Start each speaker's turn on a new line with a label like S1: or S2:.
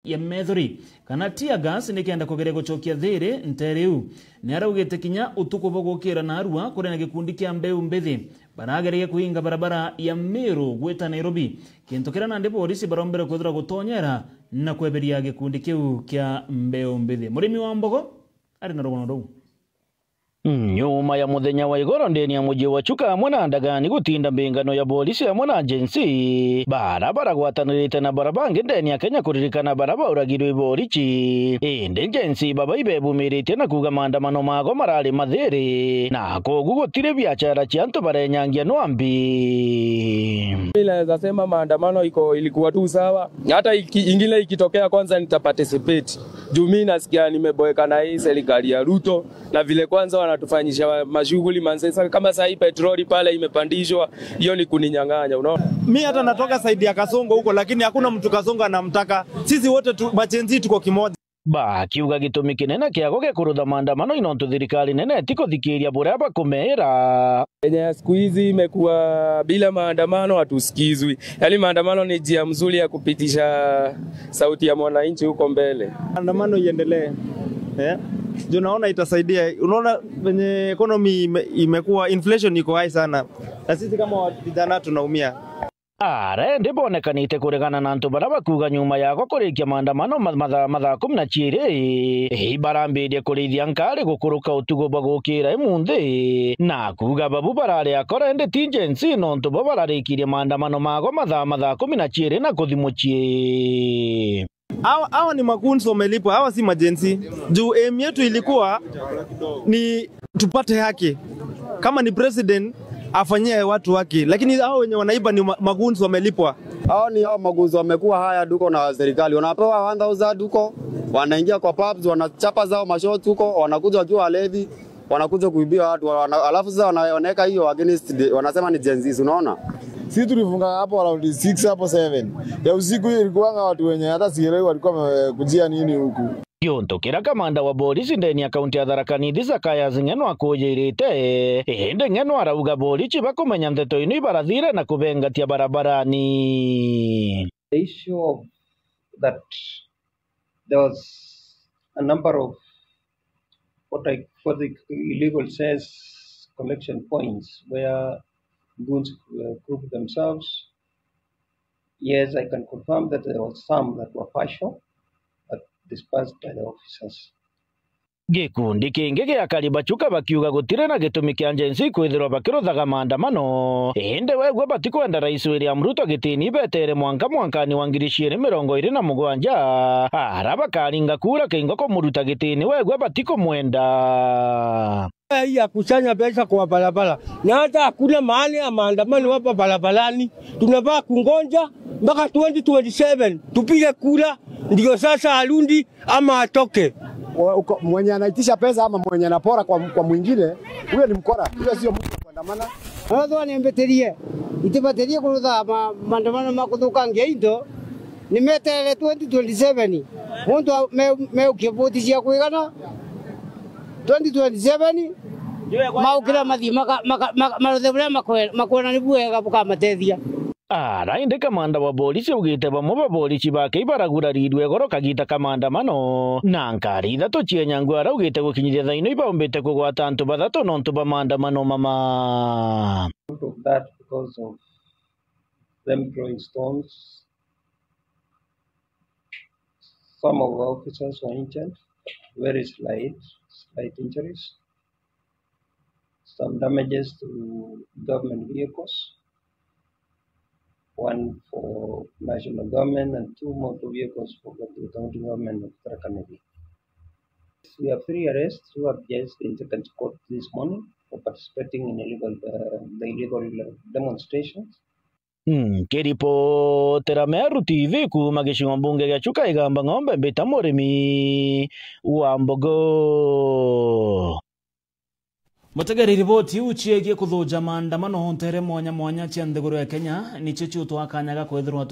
S1: Ya methori kana tear gas nikenda kugeria gucokia thiri nteriu ni araugite kinya utuku bugukira na arua kuri na gikundi kia mbeu mbithi barageria kuhinga barabara ya Meru gwita Nairobi kintu kira nandi polisi barombere kwithira gutonyera na kweberia gikundi kiu kia mbeu mbithi. Murimi wa mbogo ari na rugono ruu.
S2: Nyuma ya muthenya wa igoro ndeni ya muji wa Chuka hamwe na Ndagani gutinda mbingano ya polisi hamwe na agency barabara gwatanirite na barabangi ndeni ya Kenya kuririkana baraba uragirwe iborichi indi agency baba ibebumiritie na kuga maandamano mago marari mathiri na kogu gutire biachara cia antu barenyangia nwambi.
S3: Mimi naweza sema maandamano iko ilikuwa tu sawa, hata ingine ikitokea kwanza nitaparticipate juu mimi nasikia nimeboeka na hii serikali ya Ruto na vile kwanza wanatufanyisha mashughuli manze. Kama sasa hii petroli pale imepandishwa, hiyo ni kuninyang'anya, unaona.
S4: Mimi hata natoka saidi ya Kasongo huko, lakini hakuna mtu Kasongo anamtaka. Sisi wote tu machenzi tuko kimoja.
S2: Ba kiuga gitumi kinene kiago gikurutha maandamano inontu thirikari nene tikuthikiria buria bakumera.
S3: Kenya siku hizi imekuwa bila maandamano hatusikizwi. Yaani maandamano ni njia mzuri ya kupitisha sauti ya mwananchi huko mbele.
S4: Maandamano iendelee. Juu naona itasaidia. Unaona venye economy imekuwa, inflation iko high sana. Na sisi kama vijana tunaumia.
S2: Are ndibonekanite kuregana na antu baria bakuga nyuma yako kurikia maandamano mathaa 12 ibarambirie kurithia nkari gukuruka utugo bagukira imunthi na kuga babu barari akora indi ti Gen Z nontu bo bararikirie maandamano mago mathaa 12 na kuthi mucii.
S4: Hawa ni makunzi wamelipwa, hawa si majenzi. Juu aim yetu ilikuwa ni tupate haki. Kama ni president afanyie watu haki, lakini hao wenye wanaiba ni magunzi wamelipwa.
S5: Hao ni hao magunzi wamekuwa haya duko na serikali. Wanapewa 1000 duko, wanaingia kwa pubs, wanachapa zao mashots huko, wanakuja wakiwa walevi, wanakuja kuibia watu, alafu sasa wanaoneka hiyo against, wanasema ni Gen Z, unaona?
S6: Sisi tulifunga hapo around 6 hapo 7. Ya usiku hiyo ilikuwa watu wenye hata sielewi walikuwa wamekujia nini huku.
S2: Gionto kira kamanda wa polisi ndeni ya kaunti ya Tharaka Nithi Sakaya Ng'eno akujirite indi Ng'eno arauga polisi bakumenya ndeto ino ibarathire na kubengatia barabarani.
S7: The issue of that there was a number of what I for the illegal cess collection points where goons group themselves. Yes, I can confirm that there were some that were partial, but dispersed by the officers.
S2: Gikundi kingi gia Karibachuka bakiuga gutire na gitumi kia Gen Z kwithirwa bakiruthaga maandamano indi wegwe batikwenda Rais William Ruto gitini betere mwanka mwankani wa 2027 ara bakaringa kura kingo kumuruta gitini wegwe batikumwenda.
S8: Hii ya kusanya pesa kwa barabara na hata hakuna mahali ya maandamano hapa barabarani. Tunavaa kungonja mpaka 2027 tupige kura ndio sasa arundi ama atoke.
S5: Mwenye anaitisha pesa ama mwenye anapora kwa mwingine, huyo ni mkora, huyo sio mtu kuandamana.
S9: Watho niambeterie itibaterie kurutha maandamano makuthukangia indo nimeterere 2027 muntu meukia cia kuigana 2027 maukira mathi maruthe buria makuona ni bwega bukamateithia.
S2: Ara indi kamanda wa polisi ugite bamwe ba polisi bake ibaragurarirwe goro kagita kamandamano na nkari ithatu cia nyangu araugite gukinyithia thaa ino ibaumbite kugwata antu bathatu nontu ba maandamano mama.
S7: Of that because of them throwing stones, some of our officers were injured, very slight injuries, some damages to government vehicles, one for national government and 2 motor vehicles for the county government of Tharaka Nithi. We have 3 arrests who have just been taken to court this morning for participating in the illegal demonstrations.
S2: Kiripotera Meru TV kuma gicigo mbunge gia Chuka igamba ng'ombe mbita murimi wa mbogo.
S1: Mutegeri riboti uchiege kuthunja maandamano ntere mwanya mwanya cia nthiguru ya Kenya nicio ciutwakanyaga kwithirwa.